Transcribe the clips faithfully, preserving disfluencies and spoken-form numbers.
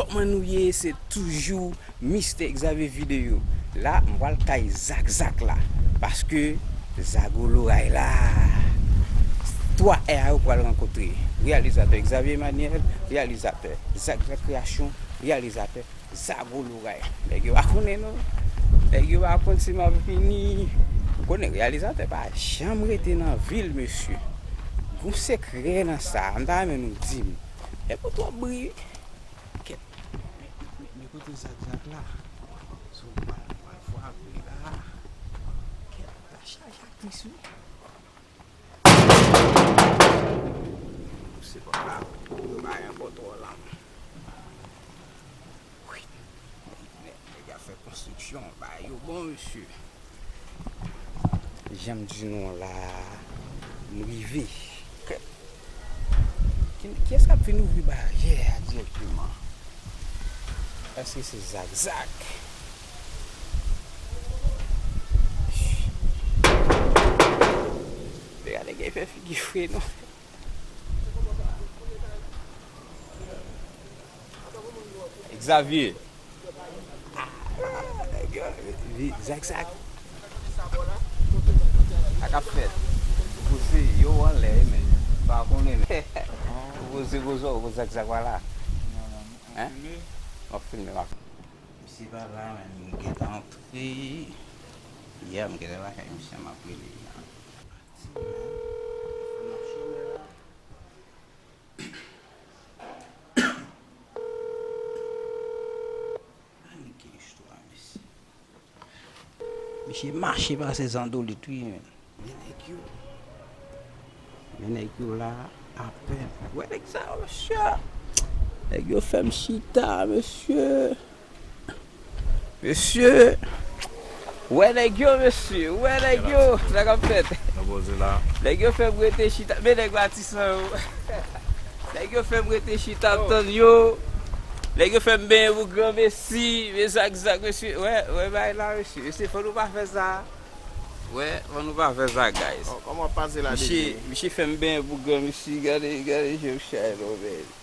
Kòman nou ye? Se toujou Mistè Xavier Video. La, m pral kay Zakzak la. Paske Zago loray la. Twa R yo pral rankontre. Reyalizatè Xavier Emmanuel, reyalizatè Zakzak Kreasyon, reyalizatè Zago loray. Nèg yo pa konnen non. Nèg yo pa konn si m ap vini. Ou konnen reyalizatè pa janm rete nan vil, mesye. Gon sekrè nan sa. M ta renmen nou di m. E pou twòp bri. Kèt. Men, men, men, men kote Zakzak la? Sou pral, pral frape la. Kèt, ta chaje aktris wi. Se pa la. Yo bay yon kontwòl la. Wi. Nèg, nèg ap fè konstriksyon, bagay yo bon, mesye. Jan m di nou an la, m rive. Kè-, ki, kiyès k ap vin ouvri baryè a dirèkteman? Èske se Zakzak? Nèg la, nèg la fè figi fre non. Xavier. Nèg yo, vi-, Zakzak. Sa k ap fèt? Poze yo anlè, men. Pa konnen, men. Poze, poze, poze Zakzak, wala. Hein? M ap filme, m ap. Misye pa la, men. M gentan antre. Yeah, m gentan lakay misye, m ap rele. Ann gen istwa, mesye. Misye mache pase zandolit, wi, men. Men nèg yo. Men nèg yo la, apèn. Wè nèg sa yo, mesye. Nèg yo fè m chita, mesye. Mesye, wè nèg yo, mesye, wè nèg yo, sa k ap fèt. Nou poze la. Nèg yo fè m rete chita, men nèg Matisan yo. Nèg yo fè m rete chita ap tann yo. Nèg yo fè m benyen pou granmesi, men Zakzak, mesye, wè, wè bagay la, mesye. Mesye, fò nou pa fè sa. Wè, fò nou pa fè sa, guys. Kòman w ap pase la, misye, deje? Misye fè m benyen pou granmesi, gade, gade, je chay non, men.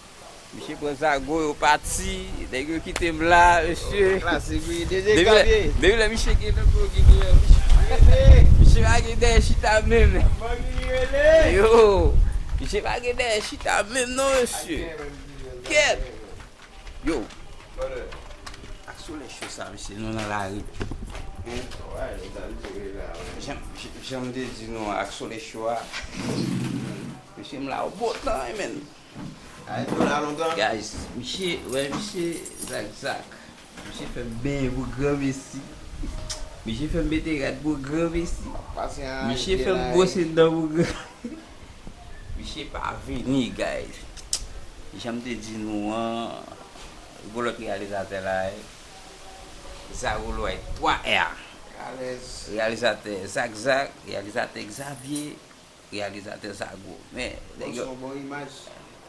Misye pran zago, yo pati, nèg yo kite m la, mesye. Klasik, wi, deje. Depi lè, depi lè misye gen nan gwo gigi an, misye pa gen dèyè chita menm. Yo, misye pa gen dèyè chita menm non, mesye. Kèt. Yo. Ak solèy cho sa, mesye, nou nan lari. Jan, jan, jan m te di nou, ak solèy cho a, mesye, m la o bon tan, wi, men. Guys, misye, wè, misye, Zakzak. Misye fè m benyen pou granmesi. Misye fè m mete rad pou granmesi. Misye fè m bwose dan pou gran. Misye pa vini, guys. Jan m te di nou an, gon lòt reyalizatè la, eh. Zago Loray, twa R. Reyalizatè Zakzak, reyalizatè Xavier. Reyalizatè Zago. Men, nèg yo. Bon son, bon imaj.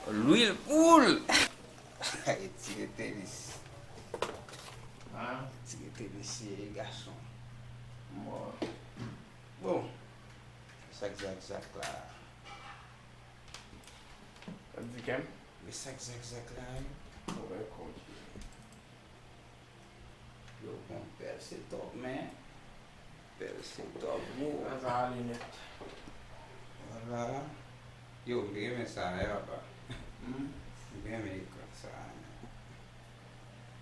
Lwil poul! Tire tenis. Hein? Tire tenis, se gason. Bon. Bon. Sak, sak, sak la. Sa di kèm? Men sak, sak, sak la, wi. Wè, kontinye. Yo, bon, pèl se tòp, men. Pèl se tòp, bro. Sa ale nèt. Vwala. Yo, m te renmen sa, e papa. Hmm? M te renmen ekran sa, men.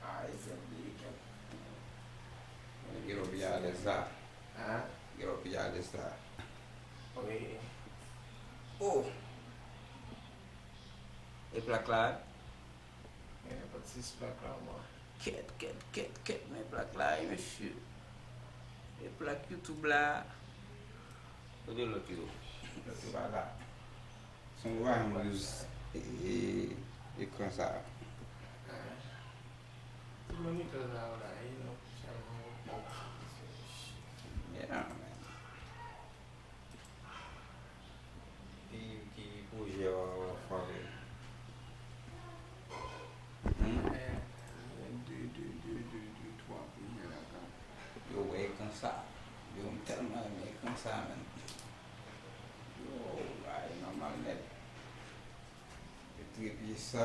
Ah, ekran de ekran. Gen lòt pi alèz la. Hein? Gen lòt pi alèz la. Wi. Oh! E plak la? Gen nenpòt sis plak la, mwen. Kèt, kèt, kèt, kèt, men plak la, wi, mesye. E plak YouTube la. Kote lòt yo? Lòt yo pa la. Se yon bagay mwen use, e, e, ekran sa. Ti monikè sa yo la, e, non, sèlman yo pòp. Yeah, man. Ki, ki pwojè w ap fè? Hmm? De, de, de, de, de, twa pwojè la, kan. Yo, wè ekran sa. Yo, m tèlman renmen ekran sa, menn. Yo, bagay nòmal nèt. Tripye sa.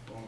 Bon.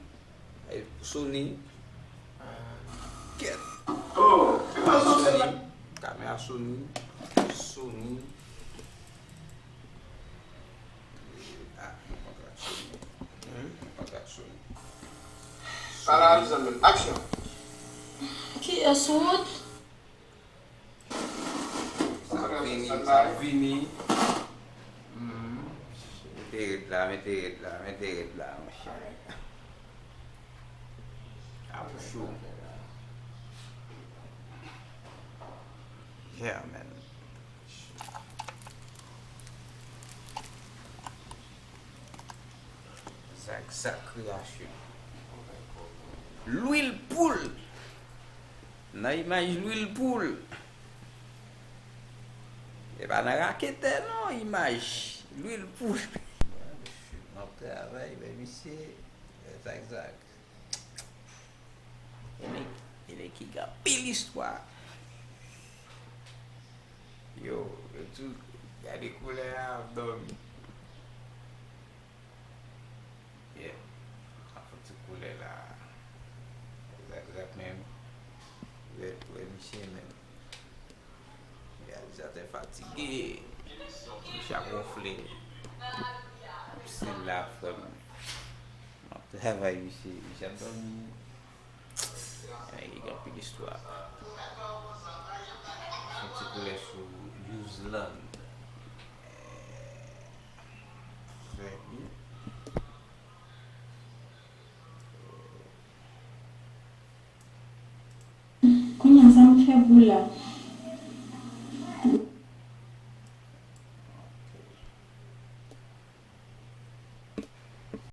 Sony. Kèt. Oh, se pa Sony. Sony. Kamera Sony. Sony. Ah, kontra Sony. Hmm, kontra Sony. Pale avè zanmi m. Aksyon. Kiyès wout? Sa ap vini, sa ap vini. Hmm. Mete rèd la, mete rèd la, mete rèd la, monchè. Ap cho. Yeah, man. Zak, Zak Kreyasyon. Lwil poul. Nan imaj lwil poul. E pa nan raketè non, imaj lwil poul. M ap travay, men misye, Zak, Zak. Ene, ene ki gen anpil istwa. Yo, yo tou, gade koulè a, ap dòmi. Yeah. Ap fè ti koulè la. Zak, Zak menm. Wè, wè misye menm. Reyalizatè fatige. Misye ap wonfle. Stil la, frè m. M ap travay, misye. Misye ap dòmi. Nèg ki gen anpil istwa. Fè ti koulè sou Yuzland. Trè byen. Kounye a, sa m fè pou la?